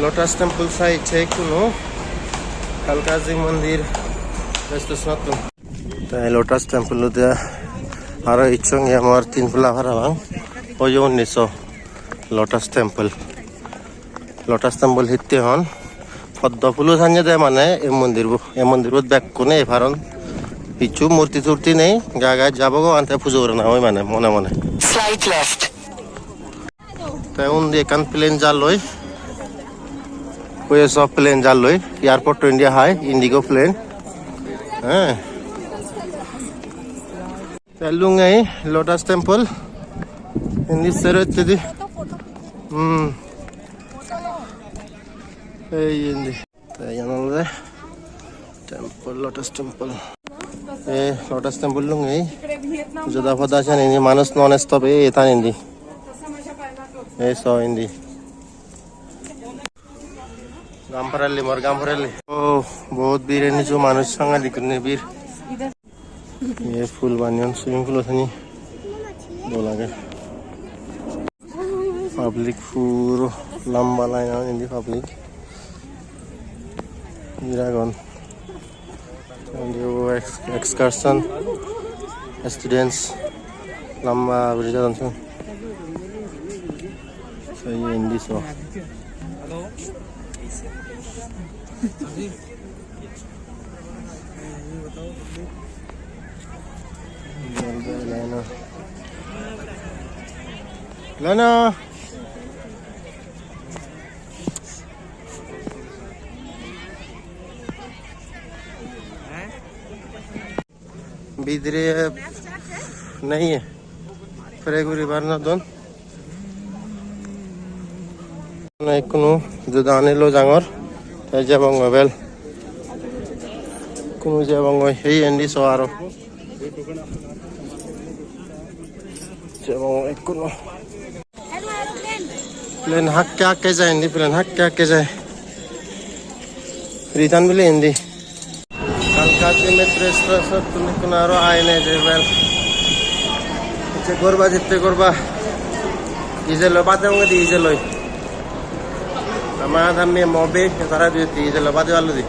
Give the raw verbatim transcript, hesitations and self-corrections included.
Lotus Temple side se ikkunu Kalkaji Mandir station-ottun. Te Lotus Temple-ot aro icchonge amar tin pula parapang. Oyo unnisso Lotus Temple. Lotus Temple hitte hon? Poddo phulo sanjede mane ei mondirbo. Ei mondirbot bekkune ei paron. Hissu murti turti nei, gai gai ja Bhogoban te pujo gorana oi mane mone mone. Slight left. Te undi ekkan plane jalloi. Ui so plane jalloi. Airport to India hai, Indigo plane. He. Te lungei Lotus Temple. Indi sero hittedi. Hmm. Ei indi. Te iyan olode temple, Lotus Temple. Ei Lotus Temple lungei. Joda poda siyan indi manuj non stop ei etan indi. Ei so indi. Gam parelli, mor gam parelli. Oh, bahut bir, indi jo manuj sangadik gurine bir. Ye pool baneyon, swimming pool sani dol age. Public puro lamba line agon indi public. Bir agon. Undi o ex-, excursion students lamba guri jadon sigun. So, ye indi so. Lena. Lena. Bidire nei, pray guribar no don. Na, ekkunu jodagani loi jangor, te jebongoi bel. Ekkunu jebongoi, ei indi so aro. Jebongoi ekkunu. Plane hakke hakke jai indi, plane hakke hakke jai. Return bile indi. Kalkaji metro station-ottun ikkunu aro aine je bel. Ecche gorba jitte gorba. Ije loi bade onge di ije loi. Ama dami mobe tara di ije loi bade alu di.